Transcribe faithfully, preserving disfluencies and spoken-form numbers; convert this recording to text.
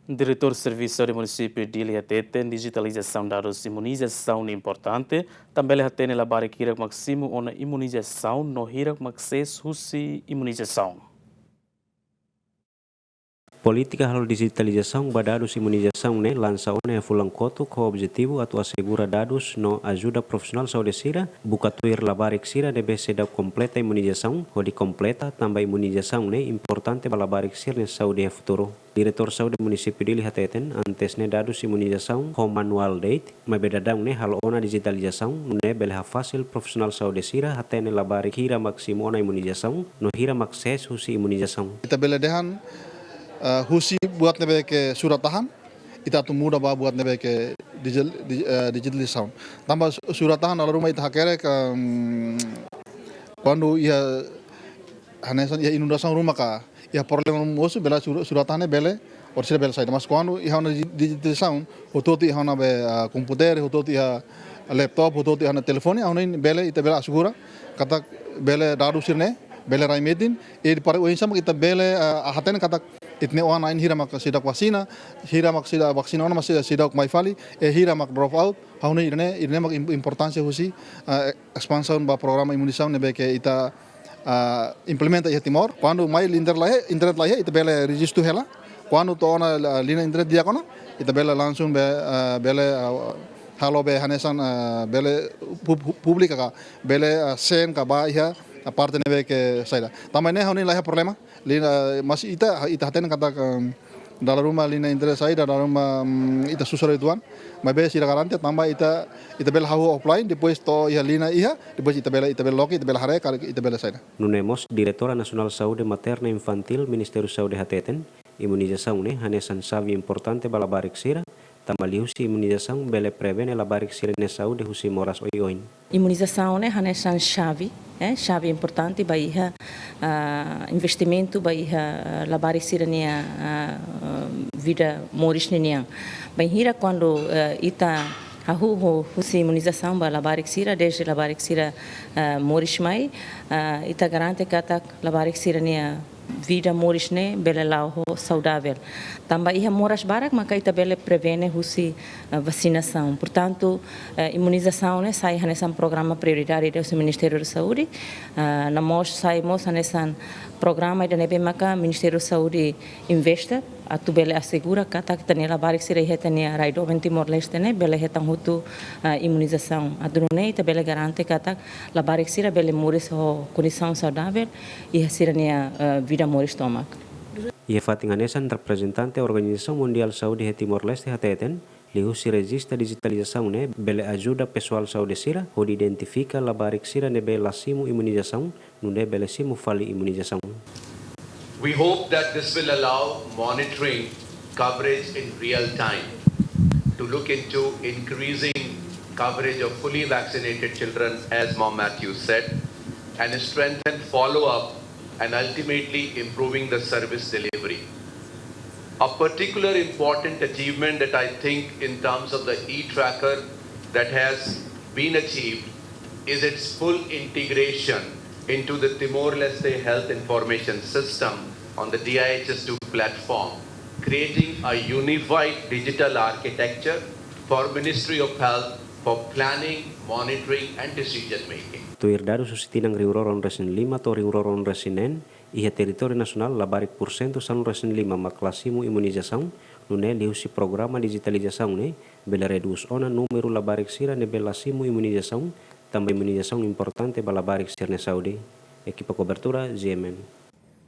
Diretór Servisu Saúde Munisípiu Dili hateten dijitalizasaun dadus imunizasaun importante, tanba bele hatene labarik hirak mak simu ona imunizasaun no hirak mak sees husi imunizasaun. Polítika halo dijitalizasaun ba dadus imunizasaun ne'e lansa ona iha fulan kotuk ho objetivu atu asegura dadus no ajuda profisionál saúde sira buka tuir labarik sira ne'ebé seidauk kompleta imunizasaun, hodi kompleta tanba imunizasaun ne'e importante ba labarik sira-nia saúde iha futuru. Diretór Saúde Munisípiu Dili hateten, antes ne'e dadus imunizasaun ho manuál de'it, maibé daudaun ne'e halo ona dijitalizasaun, nune'e bele hafasil profisionál saúde sira hatene labarik hira mak simu ona imunizasaun, no hira mak sees husi imunizasaun. Ita bele dehan, eh, husi buat ne'ebé ke surat-tahan, ita atu muda ba buat ne'ebé ke dijil-, di-, eh, dijitalizasaun. Tanba su-, surat-tahan dala ruma ita hakerek, em, kuandu iha hanesan iha inundasaun ruma ka iha problema ruma mosu, bele sura-, surat-tahan ne'e bele, orsida sira bele saida. Mas kuandu iha ona di-, dijitalizasaun, hotu-hotu iha ona be, ah, komputadór, hotu-hotu iha laptop, hotu-hotu iha ona telefone, iha ona ne'e bele, ita bele asegura katak bele dadus sira-ne'e bele rai metin, i para oinsá mak ita bele, ah, hatene katak ita-nia oan-na'in hira mak seidauk vasina, hira mak seidauk vasina ona, mas seidauk, seidauk mai fali, i hira mak drop out, iha ona ne'e, iha ona ne'e, iha ona ne'e mak im-, importánsia husi, ah, espansaun ba programa imunizasaun ne'ebé ke ita, ah, implementa iha Timor. Kuandu mai internet laiha, internet laiha, ita bele rejistu hela. Kuandu to'o ona, ah, liña internet di'ak ona, ita bele langsung be, ah, bele, ah, halo be hanesan, ah, bele pub-, pub-, publika ka, bele, ah, send ka ba iha, ah, parte ne'ebé ke saida. Tanba ne'e iha ona ne'e laiha problema. Liña, mas ita, ita hatene katak, em, dala ruma liña internet saida, dala ruma, em, ita susar uitoan. Maibé sira garante tanba ita, ita bele hahú offline, depois to'o iha liña iha, depois ita bele, ita bele loke, ita bele haree, karik ita bele saida. Nune'e mós Diretora Nasionál Saúde Materna Infantíl Ministériu Saúde hateten, imunizasaun ne'e hanesan xave importante ba labarik sira, tanba liuhusi imunizasaun bele prevene labarik sira-nia saúde husi moras oioin. Imunizasaun ne'e hanesan xave, eh, xave importante ba iha, ah, investimentu ba iha, ah, labarik sira-nia, ah, vida moris ninian. Bainhira kuandu, eh, ita hahú ho husi imunizasaun ba labarik sira, dezde labarik sira, ah, moris mai, ah, ita garante katak labarik sira-nia vida moris ne'e bele la'o ho saudavel. Tanba iha moras barak maka ita bele prevene husi, eh, vasinasaun. Portantu, eh, imunizasaun ne'e sai hanesan programa prioridade husi Ministériu da Saúde. Ah, no mós sai mós hanesan programa ida ne'ebé maka Ministériu da Saúde investe atu bele asegura katak ita-nia labarik sira iha ita-nia rai doben Timor-Leste ne'e bele hetan hotu, ah, imunizasaun. Atu nune'e ita bele garante katak labarik sira bele moris ho kondisaun saudavel iha sira-nia, eh, vida moris tomak. Iha fatin hanesan, reprezentante Organizasaun Mundiál Saúde iha Timor-Leste hateten, liuhusi rejista dijitalizasaun ne'e bele ajuda pesoál saúde sira hodi identifika labarik sira ne'ebé la simu imunizasaun, nune'e bele simu fali imunizasaun. We hope that this will allow monitoring coverage in real time to look into increasing coverage of fully vaccinated children, as Mom Matthews said, and strengthen follow-up and ultimately improving the service delivery. A particular important achievement that I think in terms of the e-tracker that has been achieved is its full integration into the Timor-Leste Health Information System on the D I H S two platform, creating a unified digital architecture for Ministry of Health for planning, monitoring, and decision making. Tuir dadus husi tinan rihun rua ruanulu-resin-lima to'o rihun rua ruanulu-resin-neen, iha territóriu nasionál labarik pursentu sanulu-resin-lima mak la simu imunizasaun, nune'e liuhusi programa dijitalizasaun ne'e bele redús ona númeru labarik sira ne'ebé la simu imunizasaun, tanba imunizasaun importante ba labarik sira-nia saúde. Ekipa kobertura, G M N.